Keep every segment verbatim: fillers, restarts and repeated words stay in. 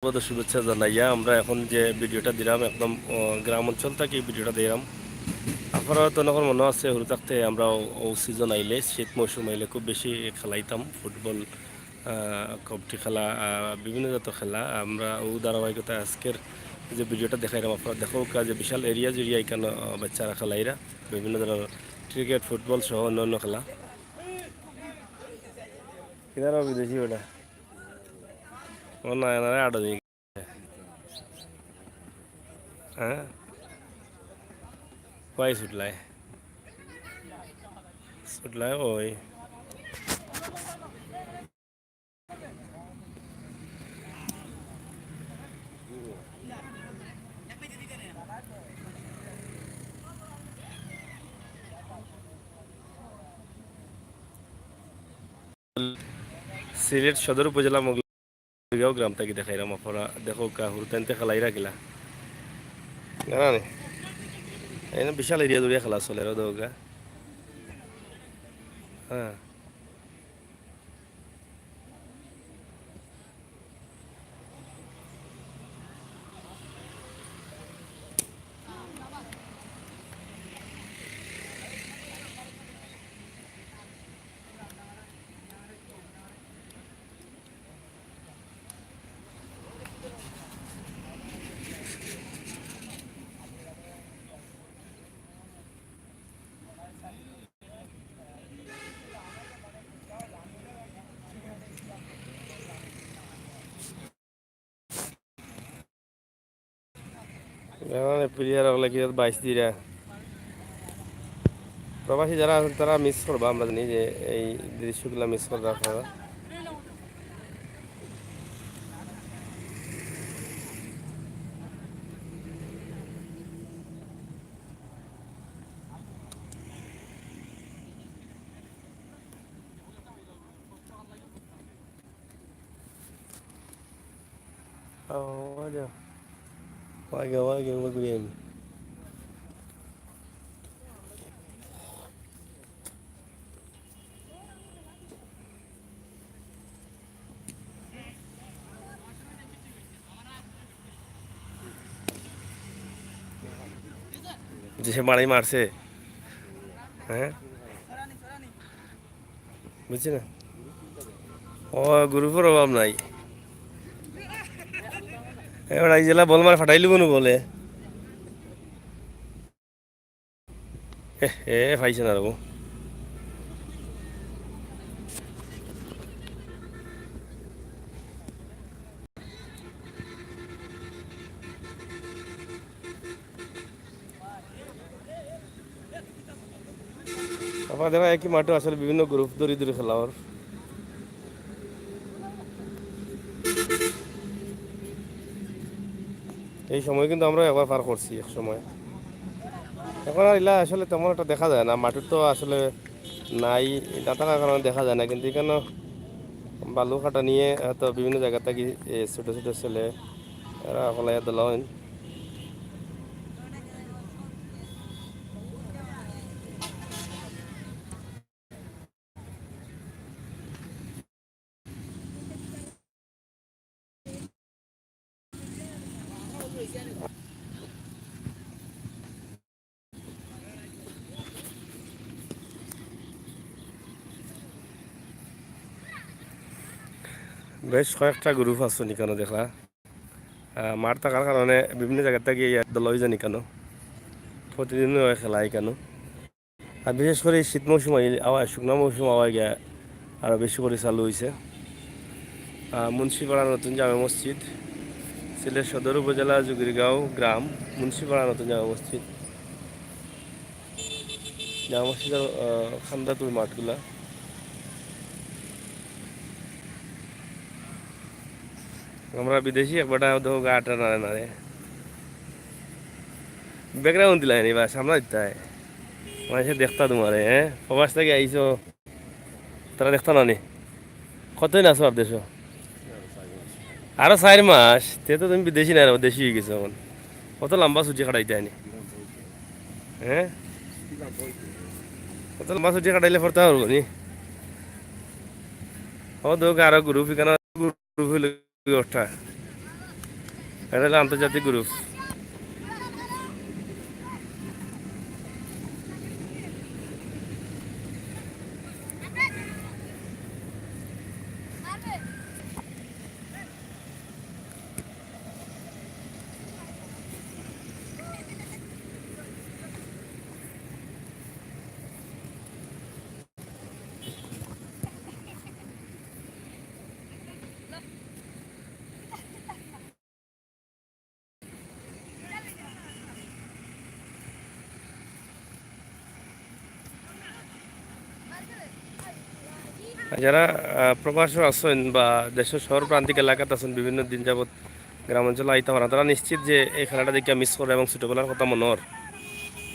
শুভেচ্ছা জানাইয়া আমরা এখন যে ভিডিওটা দিলাম, একদম, আহ, গ্রাম অঞ্চল থাকি ভিডিওটা দিলাম। আপনারা তো অনেকের মনো আছে, হুরু থাকতে আমরা ও, ও সিজন আইলে, শীত মৌসুম আইলে খুব বেশি খেলাইতাম ফুটবল, আহ, কবাডি খেলা, আহ, বিভিন্ন জাতর খেলা। আমরা ও ধারাবাহিকতা আজকের যে ভিডিওটা দেখাইলাম, আপনারা দেখউক্কা যে বিশাল এরিয়া জুড়িয়া এখানো, আহ, বাচ্চারা খেলাইরা বিভিন্ন ধরনের ক্রিকেট, ফুটবল সহ অন্যান্য খেলা। কিনারা বিদেশি ওটা। ও না, এনারে আটো দিয়ে। হ্যাঁ? কই ছুটলায়? ছুটলায় কই? সিলেট সদর উপজেলা মগ- গাঁও গ্রাম থাকি দেখাইরাম, আপনারা দেখউক্কা, হুরুতাইন্তে খেলাইরা কিলা। জানা নি? এই না বিশাল এরিয়া জুড়িয়া খেলা চলে, রে দেখউক্কা। হ্যাঁ। এখন প্লেয়ার অকলে কি বাইশ দিরা। প্রবাসী যারা আছেন, তারা মিস করবা, আমরা জানি যে এই দৃশ্যগুলা মিস করবা আপনারা। যে সে মারাই মারছে, হ্যাঁ, বুঝছি না। ও, গ্রুপর অভাব নাই। এবার এই জেলা বল মার ফাটাইলি বনু বলে। এ, এ, পাইছে না রে বউ। আপনারা দেখো, একই মাঠে আসলে বিভিন্ন গ্রুপ ধরি ধরি খেলা অর। এই সময় কিন্তু আমরা একবার পার করছি এক সময়। এখন আর ইলা আসলে তেমন একটা দেখা যায় না, মাঠে তো আসলে নাই, না থাকার কারণে দেখা যায় না, কিন্তু এখানে বালু কাটা নিয়ে হয়তো বিভিন্ন জায়গা থাকি, এ, ছোট ছোট ছেলে এরা হলাইয়া দিলা অইন। বেশ কয়েকটা গ্রুপ আছে নিকানো দেখলা। আহ, মাঠ থাকার কারণে বিভিন্ন জায়গা থাকি ইয়াত দল অই যায় নিকানো। প্রতিদিন অয় খেলা ইকানো। আর বিশেষ করি শীত মৌসুম আইলে, আওয়া, শুকনা মৌসুম আওয়া গিয়া আরো বেশি করি চালু অইছে। আহ, মুন্সিপাড়া নতুন জামে মসজিদ, সিলেট সদর উপজেলা জুগিরগাঁও গ্রাম, মুন্সিপাড়া নতুন জামে মসজিদ। জামে মসজিদর, আহ, খান্দাতুর মাঠগুলা। আমরা বিদেশি একবারটা দেখো গা আটা নাড়ে নাড়ে। ব্যাকগ্রাউন্ড দিলাই নি বা সামনে দিতাই। মানুষে দেখতা তোমারে, হ্যাঁ? প্রবাস থাকি আইছো। তারা দেখতা না নি? কতদিন আছো আর দেশো? আরো চাইর মাস। তে তো তুমি বিদেশি না, দেশি অই গেছো এখন। কত লম্বা ছুটি কাটাইতায় নি? হ্যাঁ? কত লম্বা ছুটি কাটাইলে পড়তা পারবো নি? ও দেখো আরো গ্রুপ, এখানে গ্রুপ অইলো ওটা। এটা হলো আন্তর্জাতিক গ্রুপ। যারা, আহ, প্রবাসে আছেন বা দেশের শহর প্রান্তিক এলাকাত আছেন, বিভিন্ন দিন যাবত গ্রামাঞ্চলে আইতা পারেন না, তারা নিশ্চিত যে এই খেলাটা দেখিয়া মিস কররা এবং ছোটবেলার কথা মনে অর।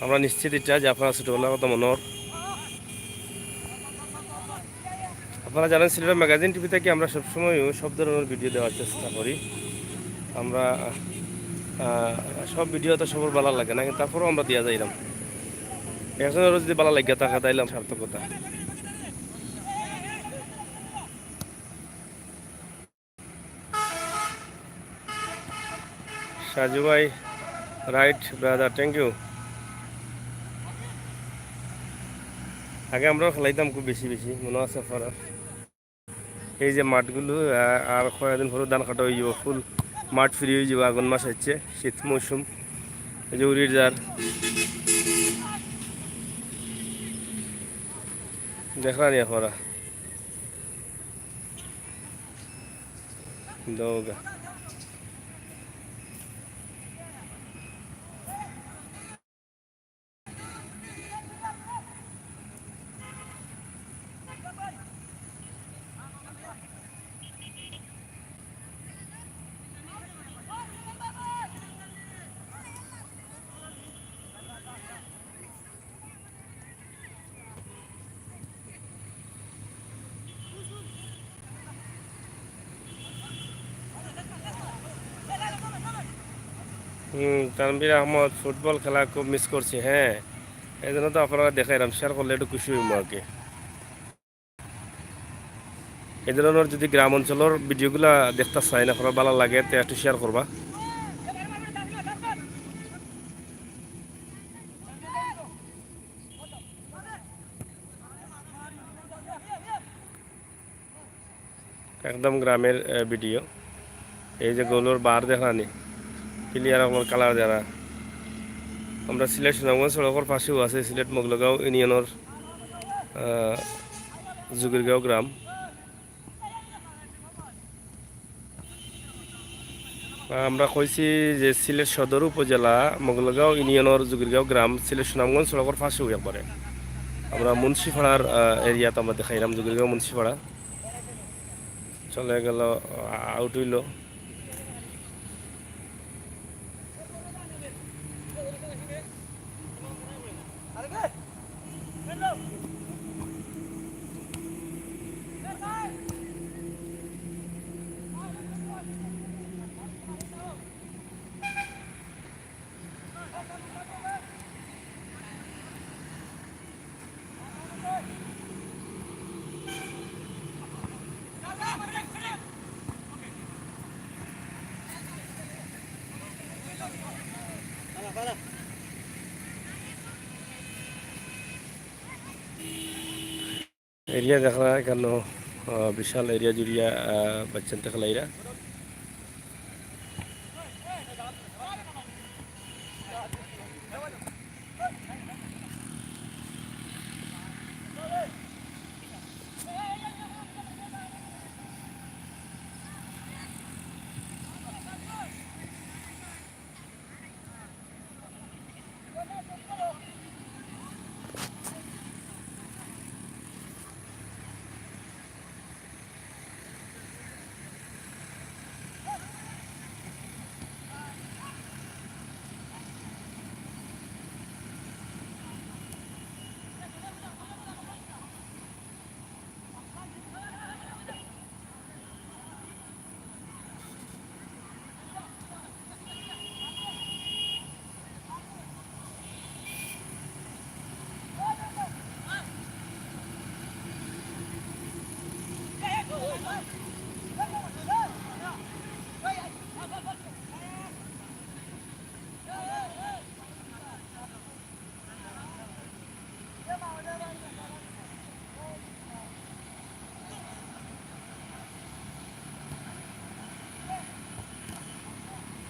আমরা নিশ্চিত এটা যে আপনারা ছোটবেলার কথা মনে অর। আপনারা জানেন, সিলেটের ম্যাগাজিন টিভি থাকি আমরা সবসময় সব ধরনের ভিডিও দেওয়ার চেষ্টা করি। আমরা, আহ, সব ভিডিও তো সবার ভালা লাগে না, কিন্তু তারপরেও আমরা দিয়া যাইরাম। একজনেরও যদি ভালা লাগে থাকে, তাইলে আমার সার্থকতা। সাজু ভাই, right brother, thank you। আগে আমরাও খেলাইতাম খুব বেশি বেশি, মনো আছে আপনারার? এই যে মাঠগুলো, আহ, আর কয়েকদিন পরে ধান কাটা অইযিবো, full মাঠ free অইযিবো, আগুন মাস আইছে, শীত মৌসুম। এই যে উরির যার, দেখরা নি আপনারা। দৌগা। হুম, তানভীর আহমদ, ফুটবল খেলা খুব মিস করছি। হ্যাঁ, এই জন্য তো আপনারারে দেখাইরাম, শেয়ার করলে একটু খুশি অইমু আর কি। এই ধরনের যদি গ্রাম অঞ্চলের ভিডিওগুলা দেখতা চাইন, আপনারার ভালা লাগে, তে একটু শেয়ার করবা। একদম গ্রামের, আহ, ভিডিও। এই যে গোলর বার দেখরা নি, ক্লিয়ার অকল কালার দেওয়া। আমরা সিলেট সুনামগঞ্জ সড়কর পাশেউ আছে সিলেট মগলগাঁও ইউনিয়নর, আহ, জুগিরগাঁও গ্রাম। আমরা কইছি যে সিলেট সদর উপজেলা মগলগাঁও ইউনিয়নর জুগিরগাঁও গ্রাম, সিলেট সুনামগঞ্জ সড়কর পাশেউ একবারে। আমরা মুন্সিপাড়ার, আহ, এরিয়াত আমরা দেখাইরাম, জুগিরগাঁও মুন্সিপাড়া। চলে গেল, আউট অইলো। এরিয়া দেখরা কেনে, আহ, বিশাল এরিয়া জুড়িয়া, আহ, বাচ্চান্তে খেলাইরা।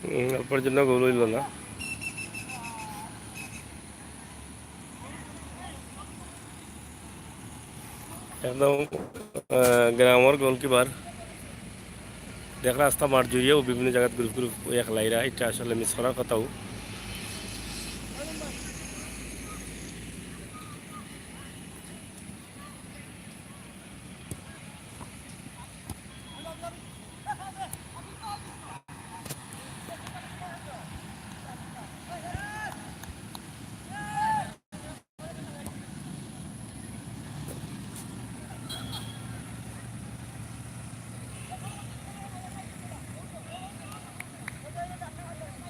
উম, অল্পর জন্য গোল অইল না। একদম, আহ, গ্রামর গোলকিপার। দেখরা আস্তা মাঠ জুড়িয়াউ বিভিন্ন জাগাত গ্রুপ গ্রুপ অইয়া খেলাইরা, ইটা আসলে মিস করার কথাউ।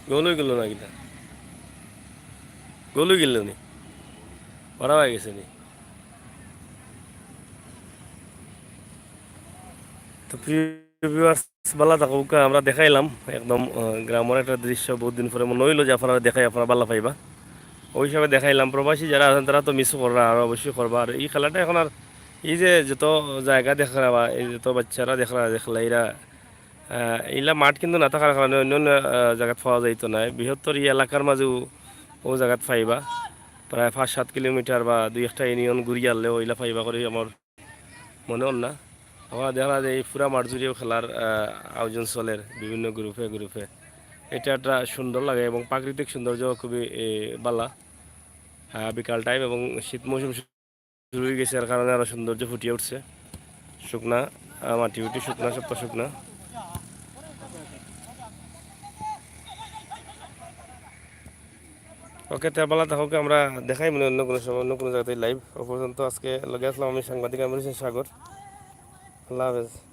গোল অইগেল না কিতা? গোল অইগেল নি? ওরা অইগেছে নি? তো প্রিয় viewers, বালা থাকউক্কা, আমরা দেখাইলাম একদম, আহ, গ্রামর একটা দৃশ্য, বহুত দিন পরে মনো অইলো যে আপনারারে দেখাই, আপনারা বালা পাইবা। অউ হিসাবে দেখাইলাম, প্রবাসী যারা আছইন তারা তো মিস কররা, আর অবশ্যই করবা। আর ই খেলাটা এখন আর ই যে যত জাগা দেখরা বা ই যত বাইচ্চারা দেখরা যে খেলাইরা, আহ, ইলা মাঠ কিন্তু না থাকার কারণে অইন্য অইন্য, আহ, জাগাত পাওয়া যাইতো নায়। বৃহত্তর ই এলাকার মাজেউ অউ জাগাত পাইবা, প্রায় পাঁচ সাত কিলোমিটার বা দুই একটা ইউনিয়ন ঘুরিয়ারলেউ ইলা পাইবা করি আমার মনো অর না। আপনারা দেখরা যে ই পুরা মাঠ জুড়িয়াউ খেলার, আহ, আয়োজন চলের বিভিন্ন গ্রুপে গ্রুপে। ইটা একটা সুন্দর লাগে এবং প্রাকৃতিক সৌন্দর্য খুবই, এ, বালা। আহ, বিকাল টাইম এবং শীত মৌসুম শুরু অইগেছে, এর কারণে আরো সৌন্দর্য ফুটিয়া উঠছে। শুকনা, আহ, মাটি উটি শুকনা, সব তো শুকনা। ওকে, তে বালা থাকউক্কা, আমরা দেখাইমুনে অন্য কুনু সময়, অন্য কুনু জাগাত live। অউ পর্যন্ত আজকে লগে আছলাম আমি সাংবাদিক আমির হোসেন সাগর। আল্লাহ হাফেজ।